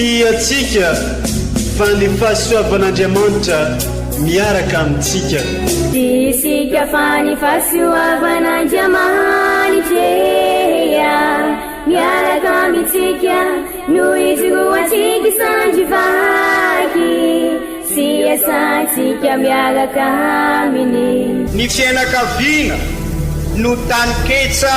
Tsy antsika fa ny fahasoavan'Andriamanitra miaraka amintsika. Tsy isika fa ny fahasoavan'Andriamanitra miaraka amintsika no ijoroantsika sandry vaky sy iasantsika miaraka aminy. Ny fiainakaviana no taninketsa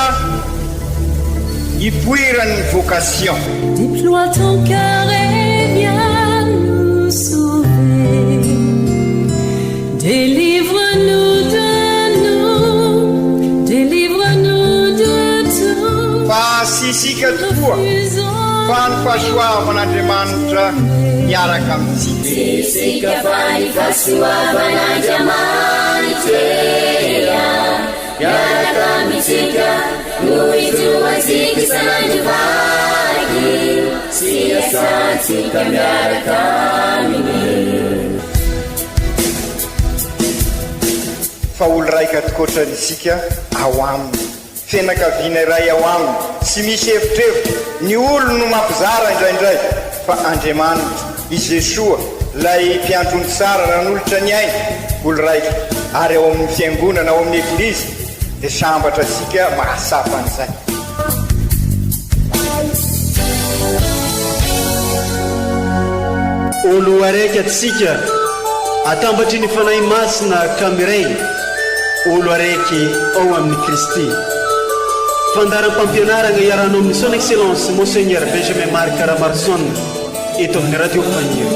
ipoiran'ny vocation. Déploie ton cœur et viens nous sauver. Délivre-nous de nous, délivre-nous de tout. Fa tsy isika tokoa fa ny fahasoavan'Andriamanitra miaraka amintsika. Tsy isika fa ny fahasoavan'Andriamanitra miaraka amintsika no ijoroantsika isan'andro vaky sy iasantsika miaraka aminy. Fa olo raika tokoatrany isika ao aminy. Fianakaviana iray ao aminy, tsy misy evitrevitra, ny olony no mampizara indraindray, fa Andriamanitra, i Jesoa, ilay mpiandry ondry tsara nanolotra ny ainy, olo raika, ary ao amin'ny Fiangonana, ao amin'ny Eglizy, dia sambatra isika mahatsapa an'izay. Olo araiky atsika atambatry ny Fanahy Masina ka miray olo araiky ao amin'i Kristy. Fandaharam-pampianaragna iarahanao amin'ny Son Excellence Monseigneur Benjamin Marc Ramaroson eto amin'ny Radio Faniry.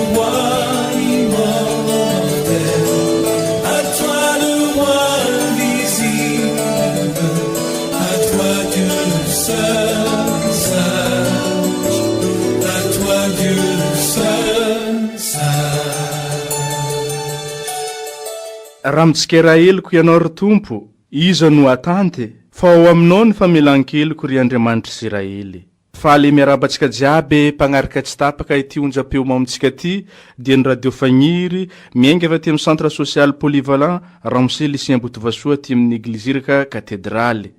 Raha mitsikera heloko Ianao, ry Tompo, iza no hatanty? Fa ao Aminao ny famelan-keloko, ry Andriamanitr'Isiraely. Faly miarahaba antsika jiaby mpagnaraka tsy tapaka ity onjam-peo mamintsika ity dia ny Radio Fagniry, miainga avy aty amin'ny Centre Social Polyvalent Ramose Lycée Ambotovasoa aty amin'ny Eglizy Iraka Katedraly.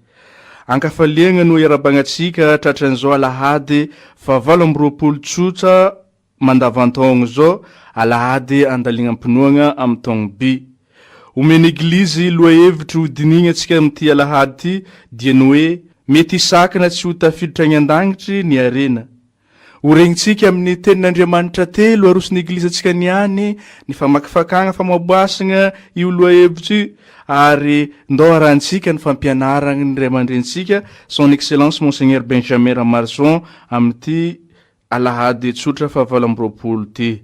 Ankafaliagna no iarabagnantsika tratran'izao alahady faha 28 tsotra mandavan-taogno izao, alahady andalignam-pinoagna amin'ny taogno by. Omen'ny Eglizy lohahevitry ho dinihigna antsika amin'ity alahady ity dia ny hoe mety hisakana tsy ho tafiditra agny an-dagnitry ny harena. Ho regnintsika amin'ny Tenin'Andriamanitra telo aroson'ny Eglizy antsika niany ny famakifakagna famoaboasagna io lohahevitry io ary ndao arahintsika ny fampianaragny ny ray aman-drenintsika Son Excellence Monseigneur Benjamin Ramaroson amin'ity Alahady tsotra faha 28 ity.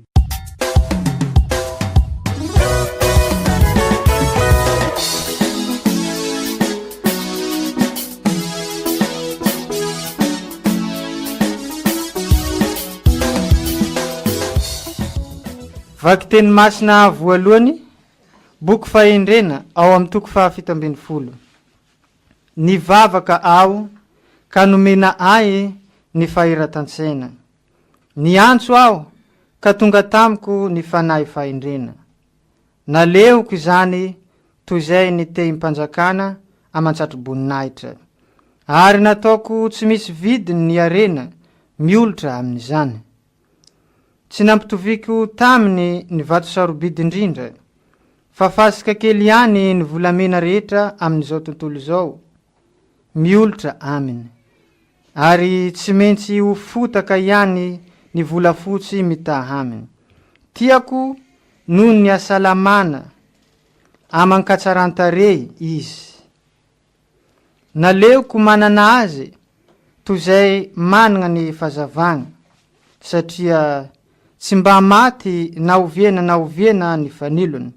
Vakiteny masina voalohany, Boky Fahendrena ao amin'ny toko faha 17. Nivavaka aho ka nomena ahy ny fahiratan-tsaina. Niantso aho ka tonga tamiko ny fanahy fahendrena. Nalehoko izany toy izay ny tehim-panjakana aman-tsatroboninahitra, ary nataoko tsy misy vidiny ny harena miolotra amin'izany. Tsy nampitoviako taminy ny vato sarobidy indrindra, fa fasika kely ihany ny volamena rehetra amin'izao tontolo izao miolotra aminy, ary tsy maintsy ho fotaka ihany ny volafotsy mitaha aminy. Tiako noho ny hasalamana aman-katsaran-tarehy izy. Naleoko manana azy toy izay manana ny fahazavana, satria tsy mba maty na oviana na oviana ny fanilony.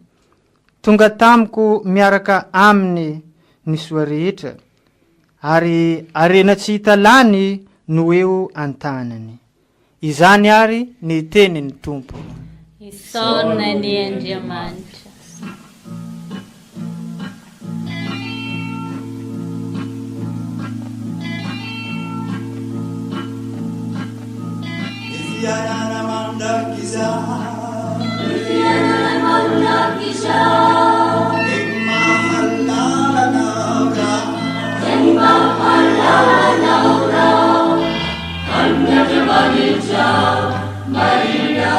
Tonga tamiko miaraka aminy ny soa rehetra, ary harena tsy hita lany no eo an-tanany. Izany àry ny tenin'ny Tompo. Isaorana anie Andriamanitra. Ny fiainana mandrakizay. Ny fiainana mandrakizay. Ny mahalala anao Raha. Ny mahalala anao Raha. Maria.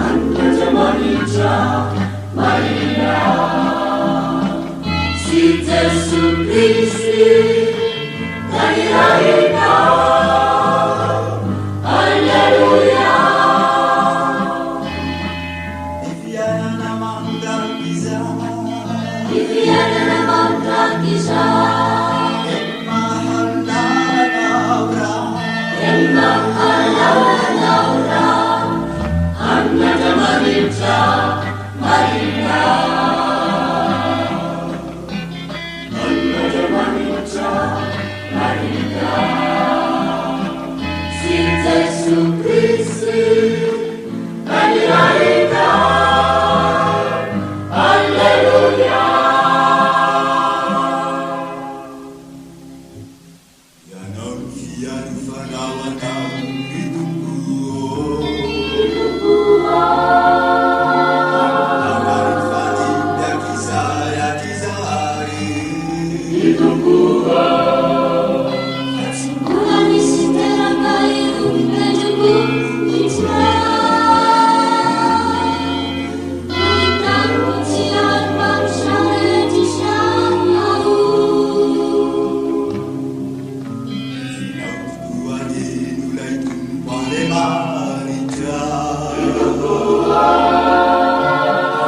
Amin'Andriamanitra Maria. Sy Jesoa Kristy Tanirahina. Aleloia. Ny fiainana mandrakizay. Ny fiainana mandrakizay. Dia mahalala anao raha. Amin'Andriamanitra marina. Amin'Andriamanitra marina. Sy Jesoa Kristy Nanirahina. Aleloia. Ianao no fialofana ho anao, ry Tompo ô. Ry Tompo ô. Ambany fandimby hatrizay hatrizay. Ry Tompo ô. Fa tsy mbola nisy teraka irony tendrombohitra. Ny taniko tsy ary mpamosavy aho. Ianao tokoa anie no ilay Tompo Andriamanitra.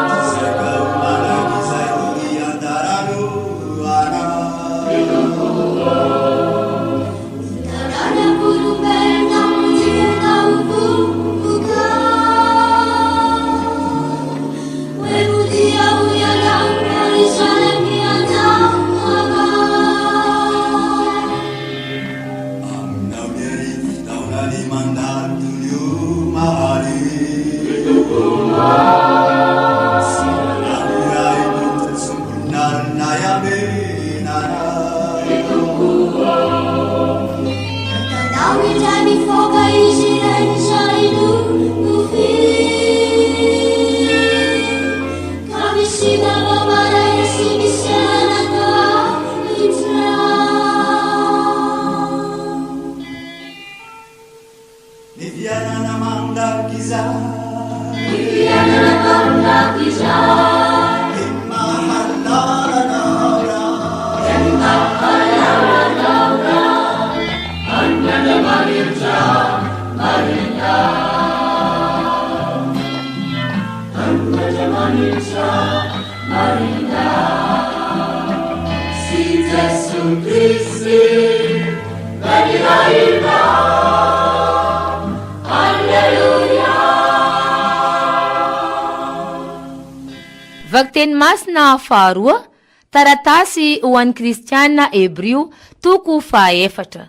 Hatrizay ka ho mandrakizay no hiandaranao anay. Ny taranak'olombelona dia ho vovoka. Aminao ny arivo taona ny mandalo toy ny omaly. Sy rano iray notsongonarina amenana. Ny fiainana mandrakizay. Ny fiainana mandrakizay. Dia mahalala anao raha. Dia mahalala anao raha. Amin'Andriamanitra marina. Amin'Andriamanitra marina. Sy Jesoa Kristy Nanirahina. Aleloia. Vakiteny masina faharoa, Taratasy ho an'ny Kristiana Hebrio, toko fahaefatra.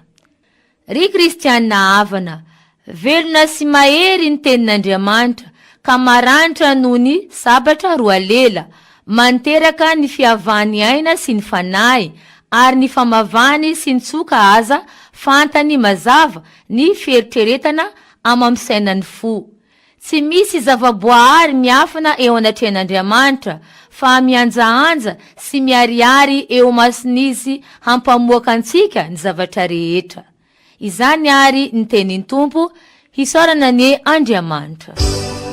Ry Kristiana havana, velona sy mahery ny Tenin'Andriamanitra, ka maranitra noho ny sabatra roa lela, manteraka ny fihavan'ny aina sy ny fanahy, ary ny famavany sy ny tsoka aza fantany mazava ny fieritreretana amam-pisainan'ny fo. Tsy misy zava-boahary miafina eo anatrehan'Andriamanitra, fa mihanjahanja sy miharihary eo imason'Izy hampamoaka antsika ny zavatra rehetra. Izany àry ny tenin'ny Tompo, hisaorana anie Andriamanitra.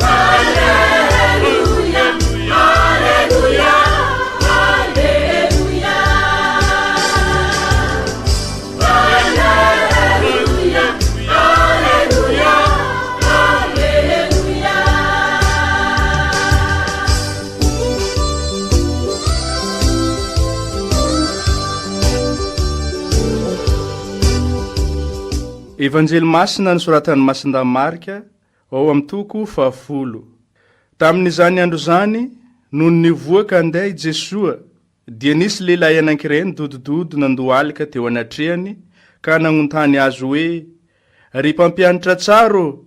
Aleloia, aleloia, aleloia. Aleloia, aleloia, aleloia. Evanjely Masina nosoratan'i Masindahy Marka ao amin'ny toko fahafolo. Tamin'izany andro izany, nony nivoaka handeha i Jesoa, dia nisy lehilahy anankiray nidodododo nandohalika teo anatrehany ka nagnontany Azy hoe, Ry Mpampianatra tsara ô,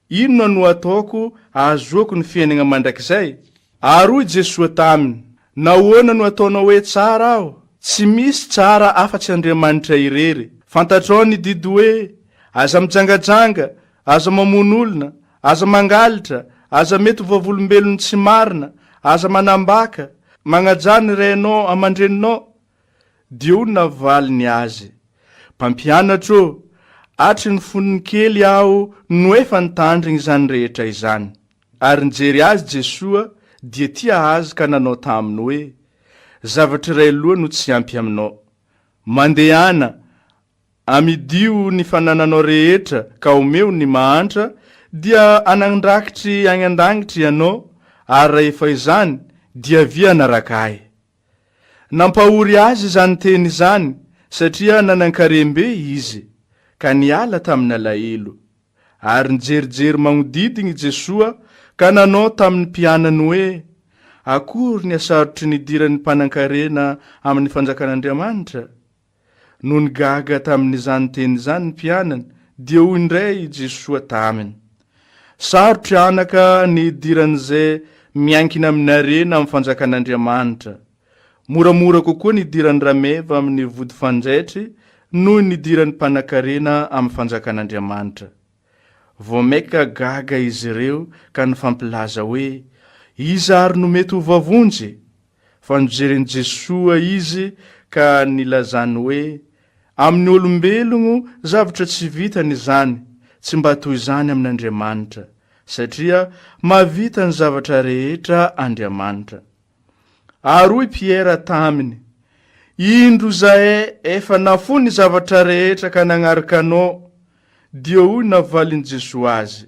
inona no ataoko hahazoako ny fiainagna mandrakizay? Ary hoy Jesoa taminy, Nahoana no ataonao hoe tsara Aho? Tsy misy tsara afa-tsy Andriamanitra irery. Fantatrao ny didy hoe, Aza mijangajanga, aza mamono olona, aza mangalatra, aza mety ho vavolombelon'ny tsy marina, aza manambaka, magnajà ny rainao aman-dreninao. Dia hoy ny navaliny azy, Mpampianatra ô, Hatry ny fonony kely aho no efa nitandrigny izany rehetra izany. Ary nijery azy Jesoa, dia tia azy ka nanao taminy hoe, Zavatra iray loha no tsy ampy aminao. Mandehana, amidio ny fanananao rehetra ka omeo ny mahantra, dia hanandrakitry agny an-dagnitry ianao, ary rahefa izany, dia avia hanaraka ahy. Nampahory azy izany teny izany, satria nanan-karem-be izy, ka niala tamin'alahelo. Ary nijerijery magnodidigny i Jesoa ka nanao tamin'ny mpianany hoe, Akory ny hasarotry ny hidiran'ny mpanan-karena amin'ny fanjakan'Andriamanitra? Nony gaga tamin'izany teny izany ny mpianany, dia hoy indray i Jesoa taminy, Sarotry anaka ny hidiran'izay miankina amin'ny harena amin'ny fanjakan'Andriamanitra. Moramora kokoa ny hidiran'ny rameva amin'ny vody fanjaitry noho ny hidiran'ny mpanankarena amin'ny fanjakan'Andriamanitra. Vao mainka gaga izy ireo ka nifampilaza hoe, Iza àry no mety ho voavonjy? Fa nojeren'i Jesoa izy ka nilazany hoe, Amin'ny olombelogno zavatra tsy vitany izany, tsy mba toy izany amin'Andriamanitra, satria mahavita ny zavatra rehetra Andriamanitra. Ary hoy Piera taminy, Indro izahay efa nafoy ny zavatra rehetra ka nagnaraka Anao. Dia hoy navalin'i Jesoa azy,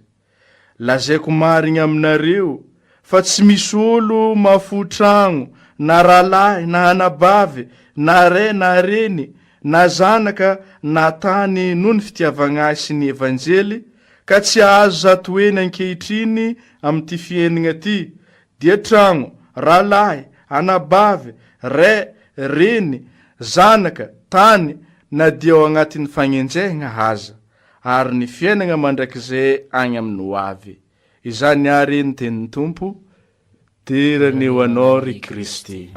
Lazaiko marigny aminareo, fa tsy misy olo mahafoy tragno, na rahalahy, na anabavy, na ray, na reny, na zanaka, na tany noho ny fitiavagna Ahy sy ny Evanjely, ka tsy hahazo zatoheny ankehitriny amin'ity fiainagna ty, dia tragno, rahalahy, anabavy, ray, reny, zanaka, tany, na dia ao agnatin'ny fagnenjehagna aza, ary ny fiainagna mandrakizay agny amin'ny ho avy. Izany àry ny tenin'ny Tompo, Dera anie ho Anao, ry Kristy.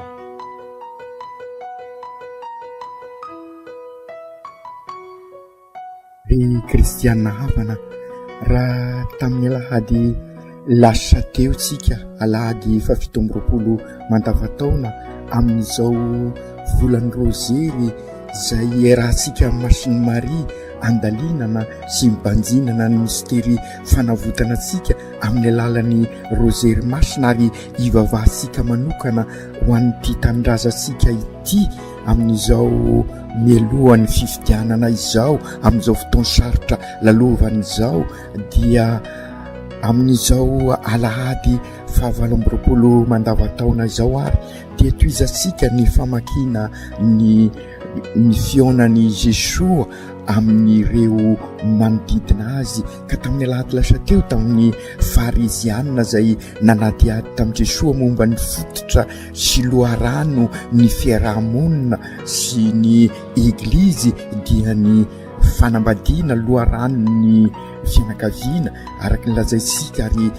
Ry kristiana havana, raha tamin'ny alahady lasa teo tsika, alahady faha 27 mandavataona amin'izao volan'ny Rozery izay iarahantsika amin'ny Masin'i Maria andalinana sy mibanjinana ny mistery fanavotana antsika amin'ny alalan'ny Rozery Masina ary ivavahantsika manokana ho an'ity tanindrazantsika ity amin'izao mialohan'ny fifidianana izao, amin'izao fotoan-sarotra lalovana izao dia amin'izao alahady fahavalo amby 20 mandavataona izao ary dia tohizantsika ny famakiana ny ny fihaonan'i Jesoa amin'ireo manodidina azy ka tamin'ny alahady lasa teo tamin'ny farizianina izay nanadihady tamin'i Jesoa momba ny fototra sy loharano ny fiaraha-monina sy ny eglizy dia ny fanambadiana loharanon'ny fianakaviana araka ny lazaintsika ary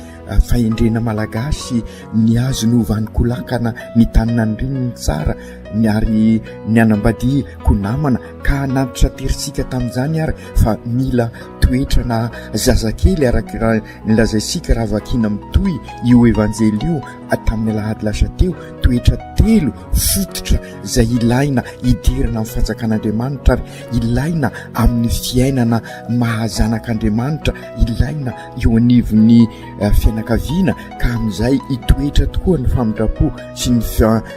fahendrena malagasy ny azo no vanon-kolakana ny tany nandrininy tsara ny ary ny anambadia ko namana ka nantitrateritsika tamin'izany ary fa mila toetra na zazakely araka ny lazaintsika raha vakiana mitohy io evanjely io tamin'ny alahady lasa teo toetra telo fototra izay ilaina hidirana amin'ny fanjakan'Andriamanitra ary ilaina amin'ny fiainana maha zanak'Andriamanitra ilaina eo anivon'ny eh, fianakaviana ka amin'izay hitoetra tokoa ny famindram-po sy ny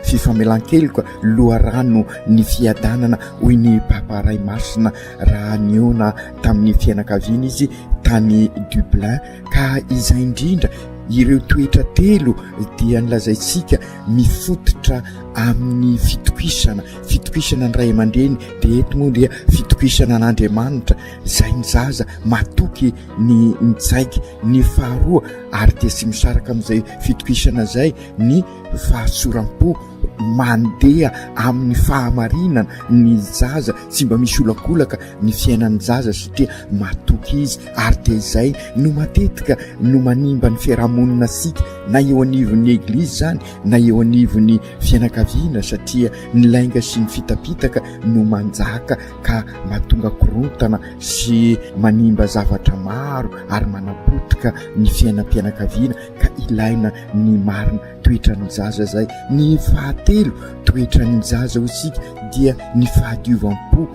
fifamelan-keloka loharano ny fiadanana hoy ny Papa Ray Masina raha nihaona tamin'ny fianakaviana izy tany Dublin ka izay indrindra ireo toetra telo dia nylazaintsika mifototra amin'ny fitokisana fitokisana ny ray aman-dreny dia eto moa dia fitokisana an'Andriamanitra izay ny zaza matoky ny nitsaiky ny faharoa ary dia tsy misaraka amin'izay fitokisana izay ny fahatsoram-po mandeha amin'ny fahamarinana ny zaza tsy mba misy olakolaka ny fiainan'ny zaza satria matoky izy ary dia izay no matetika no manimba ny fiarahamonina sika na eo anivon'ny eglizy izany na eo anivon'ny fianakaviana satria ny lainga sy ny fitapitaka no manjaka ka mahatonga korontana sy manimba zavatra maro ary manapotika ny fiainam-pianakaviana ka ilaina ny marina toetran'ny zaza izay. Ny fahatelo toetran'ny zaza hoy isika dia ny fahadiovam-po.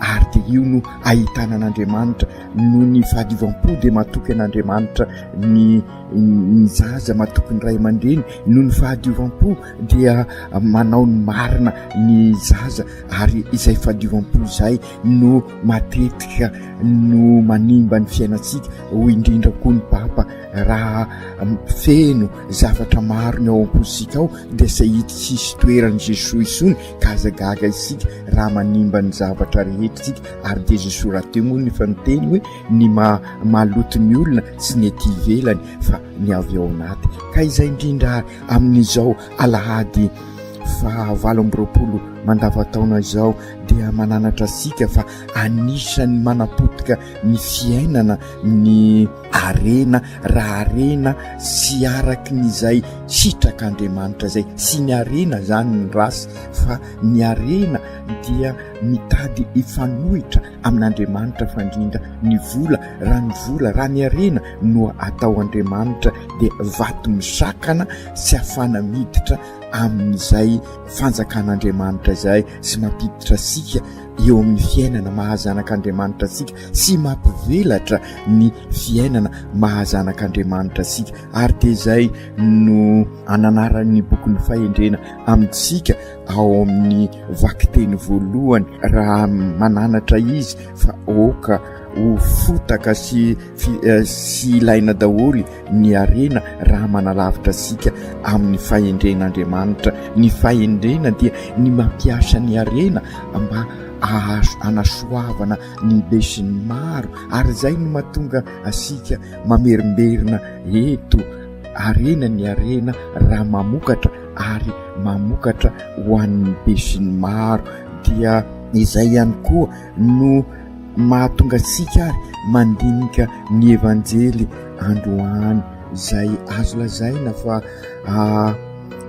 Ary dia io no ahitana an'Andriamanitra. Noho ny fahadiovam-po dia matoky an'Andriamanitra ny ny zaza, matoky ny ray aman-dreny. Noho ny fahadiovam-po dia manao ny marina ny zaza ary izay fahadiovam-po izay no matetika no manimba ny fiainantsika, hoy indrindra koa ny Papa, raha feno zavatra maro ny ao am-pontsika ao dia sahity tsisy toeran'i Jesoa intsony ka aza gaga isika raha manimba ny zavatra rehetra isika ary dia Jesoa rahateo moa no efa niteny hoe ny maloto ny olona tsy ny ety ivelany fa ny avy ao anaty ka izay indrindra ary amin'izao alahady faha 28 mandavataona izao dia mananatra antsika fa anisan'ny manapotika ny fiainana ny harena raha harena sy araky ny izay sitrak'Andriamanitra izay sy ny harena izany ny rasy fa ny harena dia mitady hifanohitra amin'Andriamanitra fa indrindra ny vola raha ny vola raha ny harena no atao Andriamanitra dia vato misakana sy afana miditra amin'izay fanjakan'Andriamanitra izay sy mampiditra antsika eo amin'ny fiainana maha zanak'Andriamanitra antsika sy mampivelatra ny fiainana maha zanak'Andriamanitra antsika ary dia izay no ananaran'ny bokin'ny fahendrena amintsika ao amin'ny vakiteny voalohany raha mananatra izy fa oka ho fotaka sy eh, sy ilaina daholo ny harena raha manalavitra antsika amin'ny fahendren'Andriamanitra. Ny fahendrena dia ny mampiasa ny harena mba ahazo anasoavana ny besinimaro ary izay no mahatonga asika mamerimberina eto harena ny harena raha mamokatra ary mamokatra ho an'ny besinimaro dia izay ihany koa no mahatonga antsika ary mandinika ny Evanjely androany izay azo lazaina fa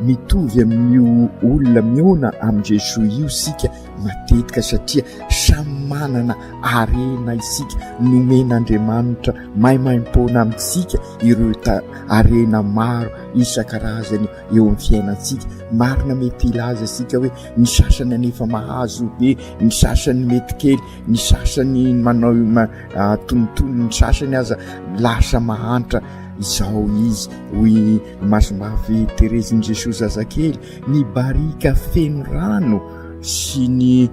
mitovy amin'io olona mihaona amin'i Jesoa io isika matetika satria samy manana harena isika nomen'Andriamanitra maimaimpoana amintsika ireo harena maro isan-karazany eo amin'ny fiainantsika. Marina mety hilaza isika hoe ny sasany anefa mahazo be, ny sasany mety kely, ny sasany manao antonontonony, ny sasany aza lasa mahantra izao izy. Hoy Masimbavy Terezin'i Jesoa zazakely, ny barika feno rano sy ny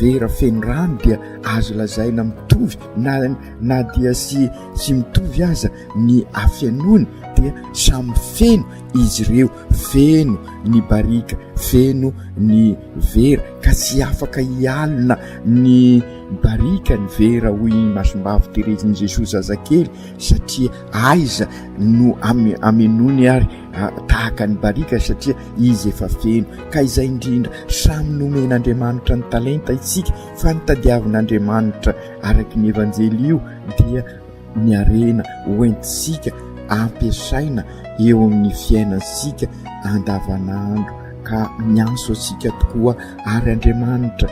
vera feno rano dia azo lazaina mitovy na na dia sy tsy mitovy aza ny hafenoany dia samy feno izy ireo, feno ny barika, feno ny vera, ka tsy afaka hialona ny barika ny vera hoy i Masimbavy Terezin'i Jesoa zazakely satria aiza no amenoany ary tahaka ny barika satria izy efa feno, ka izay indrindra samy nomen'Andriamanitra ny talenta isika fa ny tadiavin'Andriamanitra araky ny Evanjely io dia ny harena hoentintsika ampiasaina eo amin'ny fiainantsika andavanandro ka miantso antsika tokoa ary Andriamanitra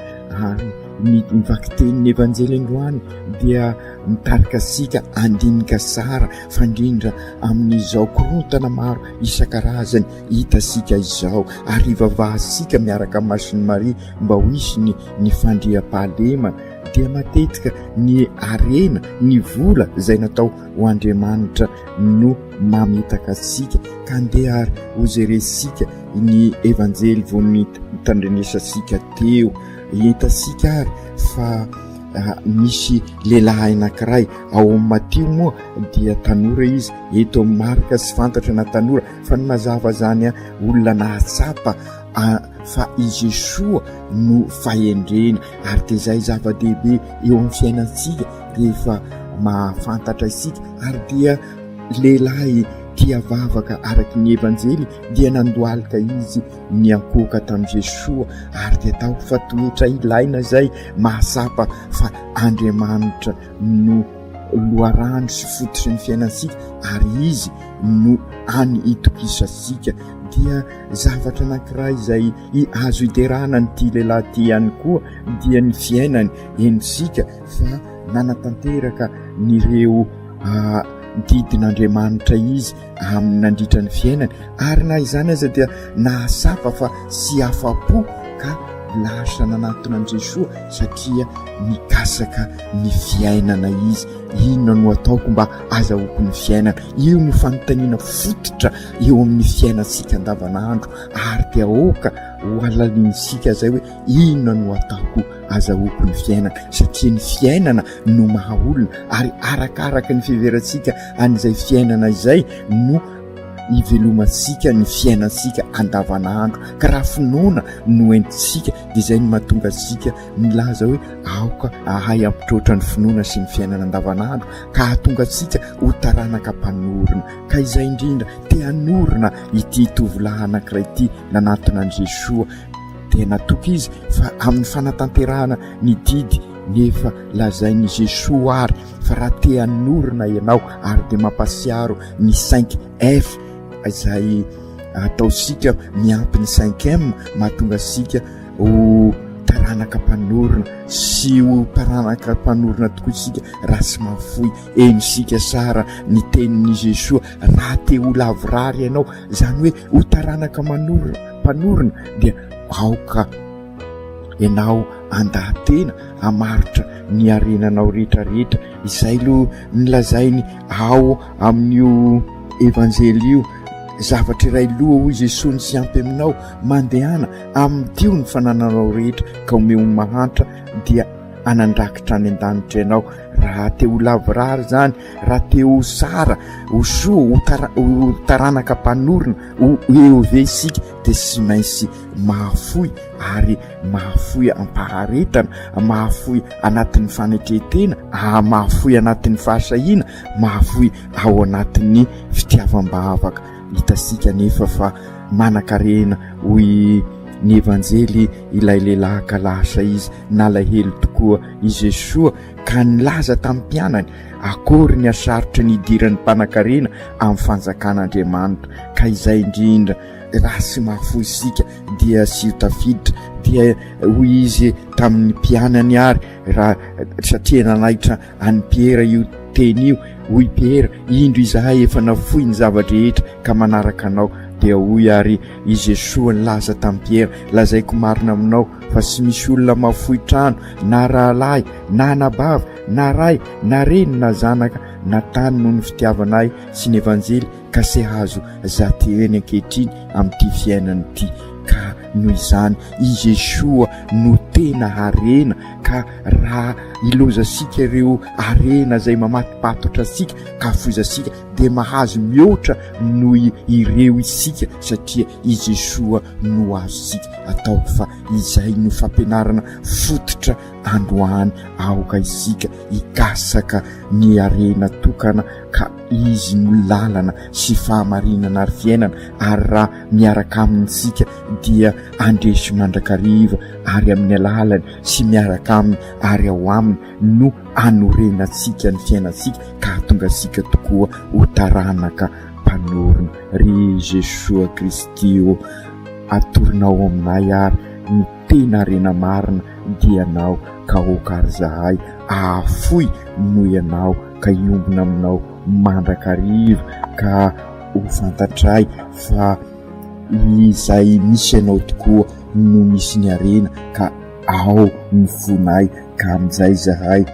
ary ny vakitenin'ny Evanjely androany dia mitarika antsika handinika tsara fa indrindra amin'izao korontana maro isan-karazany hitantsika izao ary hivavahantsika miaraka amin'ny Masin'i Maria mba ho hisy ny ny fandriampahalemana dia matetika ny harena, ny vola izay natao ho Andriamanitra no mamitaka antsika ka andeha ary hojerentsika ny Evanjely vao notandrenesantsika teo. Hitantsika ary fa misy lehilahy anankiray ao amin'ny Matio moa dia tanora izy, eto amin'ny Marka tsy fantatra na tanora fa ny mazava izany olona nahatsapa fa i Jesoa no fahendrena ary dia izay zava-dehibe eo amin'ny fiainantsika rehefa mahafantatra isika ary dia lehilahy tia vavaka araky ny Evanjely dia nandohalika izy niankohoka tamin'i Jesoa ary dia ataoko fa toetra ilaina izay mahatsapa fa Andriamanitra no loharano sy fototry ny fiainantsika ary izy no any itokisantsika dia Zavatra anankiray izay azo iderana an'ity lehilahy ity ihany koa dia ny fiainany henontsika fa nanatanteraka an'ireo didin'Andriamanitra izy amin'ny nandritra ny fiainany ary na izany aza dia nahatsapa fa tsy afa-po ka lasa nanatona an'i Jesoa satria nikasaka ny fiainana izy. Inona no ataoko mba azahoako ny fiainana? Io no fanontaniana fototra eo amin'ny fiainantsika andavanandro ary dia aoka ho halalinintsika izay hoe inona no ataoko azahoako ny fiainana satria ny fiainana no maha olona ary arakaraka ny fiheverantsika an'izay fiainana izay no ivelomantsika ny fiainantsika andavanandro ka raha finoana no entintsika dia izay no mahatonga antsika milaza hoe aoka ahay hampitroatra ny finoana sy ny fiainana andavanandro ka hahatonga antsika ho taranaka mpanorina ka izay indrindra te hanorina ity tovolahy anankiray ity nanatona an'i Jesoa dia natoky izy fa amin'ny fanatanterahana ny didy nefa lazain'i Jesoa ary fa raha te hanorina ianao ary dia mampasiaro ny cinq F izay ataosika miampy ny cinq M mahatonga antsika ho taranaka mpanorina sy ho taranaka mpanorina tokoa isika raha tsy mahafoy eny isika sara ny tenin'i Jesoa raha te ho lavorary ianao izany hoe ho taranaka manorina mpanorina dia aoka ianao andahatena hamarotra ny harenanao rehetra rehetra izay lo nilazainy ao amin'io evanjely io zavatra iray loha hoy Jesoa ny tsy ampy aminao mandehana amidio ny fanananao rehetra ka omeo ny mahantra dia anandrakitra any an-danitra ianao raha te ho lavorary izany raha te ho sara ho soa ho taranaka mpanorina ho EOV isika dia tsy maintsy mahafoy ary mahafoy am-paharetana, mahafoy anatin'ny fanetren-tena, mahafoy anatin'ny fahasahiana, mahafoy ao anatin'ny fitiavam-bavaka. Hitantsika anefa fa manan-karena hoy ny Evanjely ilay lehilahy ka lasa izy, nalahelo tokoa i Jesoa ka nilaza tamin'ny mpianany akory ny hasarotry ny hidiran'ny mpanan-karena amin'ny fanjakan'Andriamanitra ka izay indrindra raha tsy mahafoy isika dia tsy ho tafiditra dia hoy izy tamin'ny mpianany ary raha satria nanaitra an'i Piera io teny io hoy Piera indro izahay efa nafoy ny zava-drehetra ka manaraka anao dia hoy ary i Jesoa nilaza tamin'i Piera lazaiko marina aminao fa tsy misy olona mahafoy trano na rahalahy na anabavy na ray na reny na zanaka na tany noho ny fitiavana ahy sy ny evanjely ka se hazo zatereny ankehitriny amin'ity fiainana ity ka noho izany i Jesoa no tena harena ka raha ilozantsika ireo harena izay mamatopatotra antsika ka afoizantsika dia mahazo mihoatra noho ireo isika satria i Jesoa no azontsika ataoko fa izay no fampianarana fototra androany aoka isika hikasaka ny harena tokana ka Izy no lalana sy fahamarinana ary fiainana, ary raha miaraka Aminy isika dia handresy mandrakariva, ary amin'ny alalany sy miaraka Aminy ary ao Aminy no hanorenantsika ny fiainantsika ka hahatonga antsika tokoa ho taranaka mpanorina. Ry Jesoa Kristy ô, atoronao aminay ary ny tena harena marina dia Ianao ka aoka ary izahay ahafoy noho Ianao ka hiombona aminao mandrakariva ka ho fantatray fa izay misy Ianao tokoa no misy ny harena ka ao ny fonay ka amin'izay izahay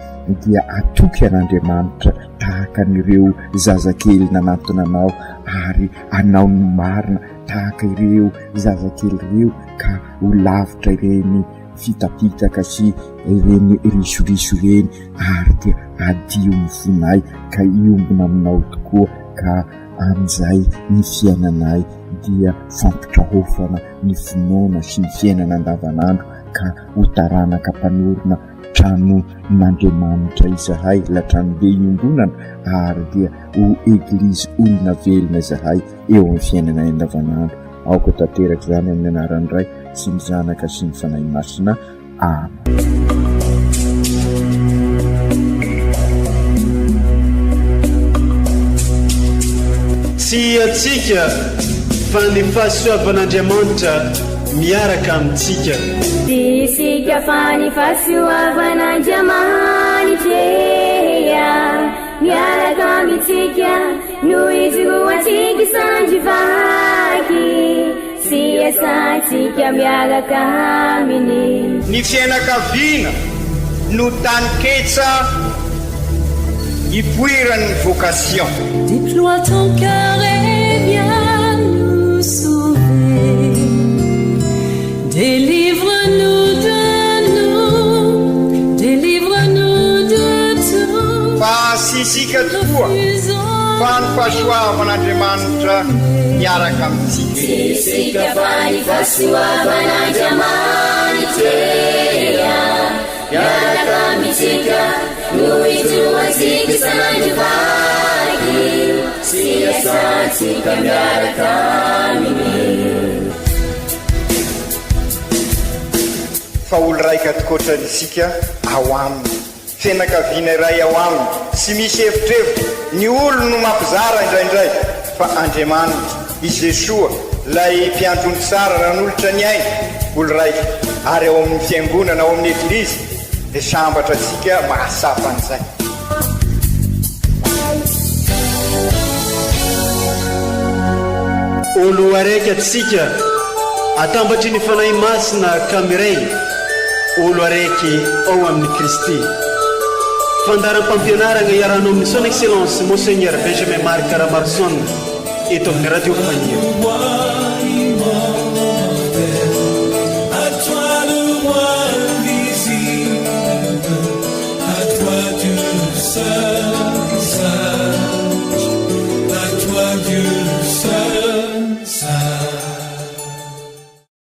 dia hatoky an'Andriamanitra tahaka an'ireo zazakely nanantona Anao ary hanao ny marina tahaka ireo zazakely ireo ka ho lavitra ireny fitapitaka sy ireny risoriso ireny ary dia hadio ny fonay ka hiombona aminao tokoa ka amin'izay ny fiainanay dia fampitraofana ny finoana sy ny fiainana andavanandro ka ho taranaka mpanorina tranon'Andriamanitra izahay, ilay tranobe iombonana ary dia ho eglizy olona velona izahay eo amin'ny fiainanay andavanandro. Aoka ho tanteraka izany amin'ny anaran'ny Ray sy ny Zanaka sy ny Fanahy Masina. Amen. Tsy antsika fa ny fahasoavan'Andriamanitra miaraka amintsika. Tsy isika fa ny fahasoavan'Andriamanitra miaraka amintsika no ijoroantsika sandry vaky. Sy iasantsika miaraka aminy. Ny fiainakaviana no taninketsa ipoiran'ny vocation. Déploie ton cœur et viens nous sauver. Délivre-nous de nous, délivre-nous de tout. Fa tsy isika tokoa fa ny fahasoavan'Andriamanitra miaraka amintsika. Tsy isika fa ny fahasoavan'Andriamanitra miaraka amintsika no ijoroantsika isan'andro vaky sy iasantsika miaraka aminy. Fa olo raika tokoatra isika ao aminy. Fianakaviana iray ao aminy, tsy misy evitrevitra, ny olony no mampizara indraindray, fa Andriamanitra, i Jesoa, ilay mpiandry ondry tsara nanolotra ny ainy, olo raika, ary ao amin'ny fiangonana, ao amin'ny Eglizy, dia sambatra antsika mahatsapa an'izay. Olo araiky atsika atambatry ny Fanahy Masina ka miray olo araiky ao amin'i Kristy. Fandaharam-pampianaragna iarahanao amin'ny Son Excellence Monseigneur Benjamin Marc Ramaroson eto amin'ny Radio Faniry.